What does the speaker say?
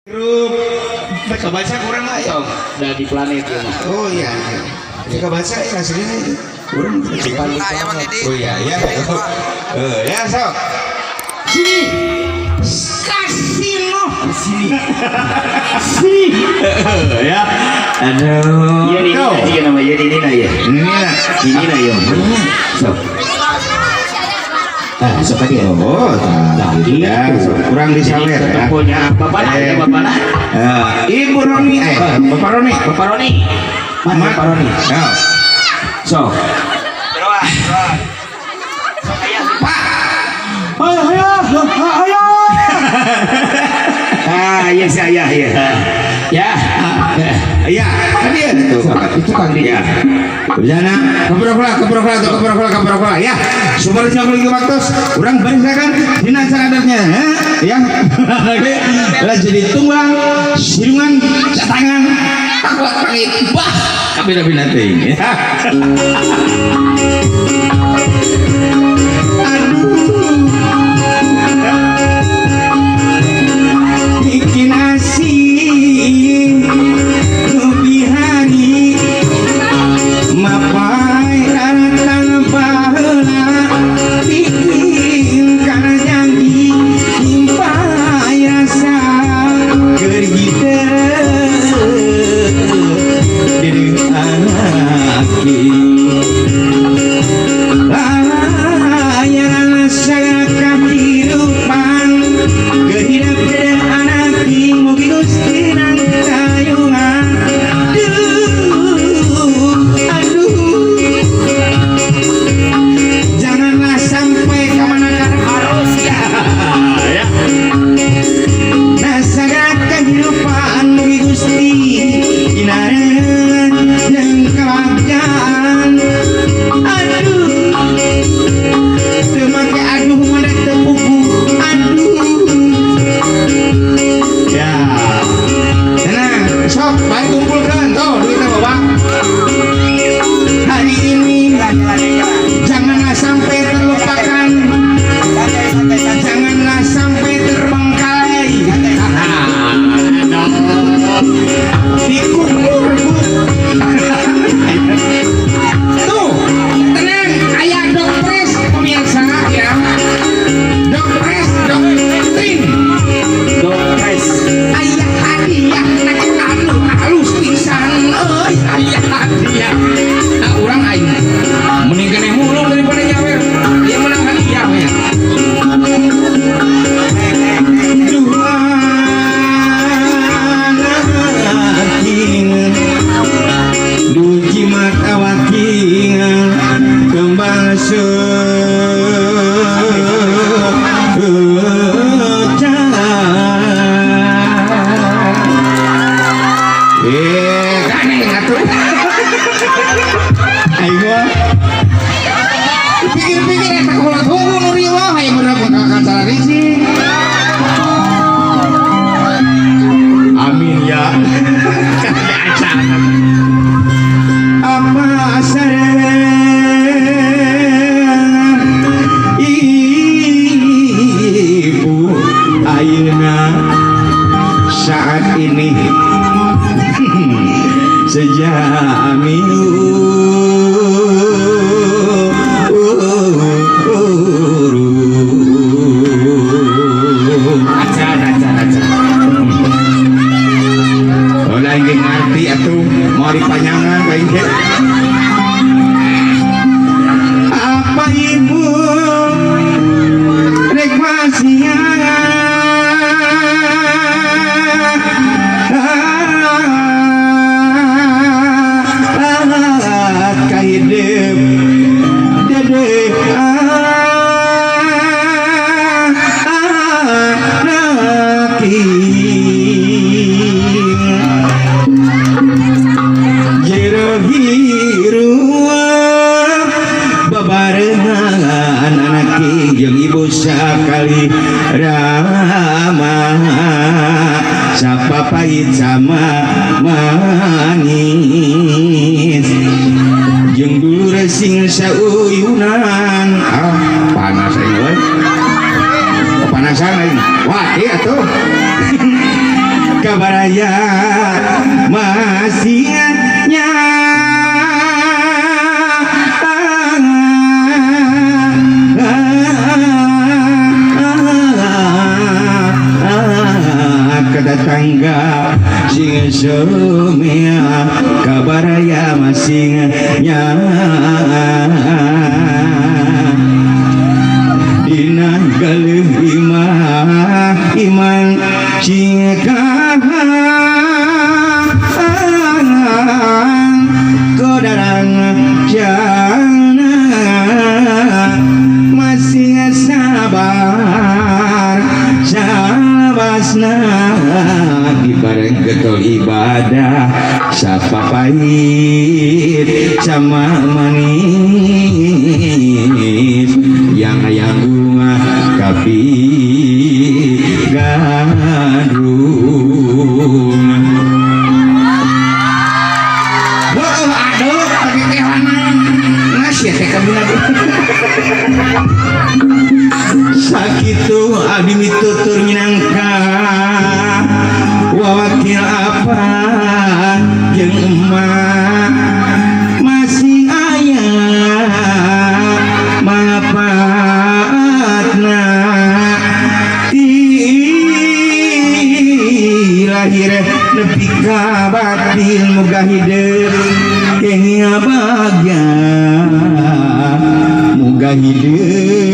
Grup baca kurang lah ya. Sok, udah di planet ya mah. Oh iya, iya. Jika baca ya aslinya kurang. Depan di planet. Oh iya iya. Eh ya sok. Sini. Kasino. Sini. Sini. Ya. Aduh. Iya nih, Tuh. ini nama iya ini nah ya. Ini lah. Ini nah ya. Sok. Ah, sok tadi ya. Oh, Tadi. ya, sok. Kurang disawer ya. Pokoknya bapak nah, ya bapak nah. Ibu Roni, Bapak Roni. Bapak Roni. Mana Bapak Roni? Ya. Sok. Pak. Ayo, ayo, ayo. Ah, iya sih ayah ya. Ya. Iya, kan dia itu. Itu Kang Didi. Ya. Berjana, keproklah, keproklah, keproklah, keproklah ya. Supaya jangan lagi waktu, urang barisakan dina acara adatnya, ya. Lah jadi tunggang, sirungan, catangan, takwat pangit, bah, kabina-bina teuing ya. Aduh. Bikin asing lebih hari mapai ratang baheula bikin kana janji timpai rasa keur hidep deudeuh aki layaran sagala kahirupan keur hidep deudeuh anak mugi Gusti nangtayungan. Duh, aduh, janganlah sampai kemana harus ya. Ya. Nah sagala kehidupan mugi Gusti kinarengan jeung kebahagiaan. Aduh, teu make aduh mana teu puguh. Aduh. Ya. Tenang, sok baik kumpulkan tuh duitnya Bapak. Hari ini janganlah sampai terlupakan, janganlah sampai terbengkalai. Dikubur. Tuh, tenang, ayah dokpres pemirsa ya. Dokpres, doktrin. Dokpres. Ayah hadiah nak anu halus pisan euy, ayah hadiah. Nah, urang aing mending keneh mulung daripada nyawer. Dia menang hadiah we. Dua anak du jimat awaking kembang eh gandeng atuh. Aing mah pikir-pikir eta kolot hungkul nu riweuh hayang bener bakal kacara rising. Amin ya. Apa sareng ibu ayeuna saat ini sejak minggu Acan, acan, acan. Oh, lagi ngerti atuh mau dipanjangan kayak gitu. Apa ibu rek wasiat ka hidup dedeh anak jero hirup babarengan anak jeung ibu sakali rama sapa pahit sama manis jeung dulur sing sauyunan. Ah, panas aing euy. Kepanasan aing. Wah, iya tuh. Kabaraya masih nya. Kedatangga sing sumia kabaraya masing nya. Dina galeuh imah iman sing kahan kodarang jana masing sabar sabasna di bareng getol ibadah sapa pahit sama manis yang yang bunga kapi gandrung. Wah, aduh, tapi kehanan ngasih teh kabina. Sakitu abdi mitutur minangka wawakil apa jeung emak masih aya manfaatna ti lahir nepi ka batin muga hideung kenging bagya muga hideung.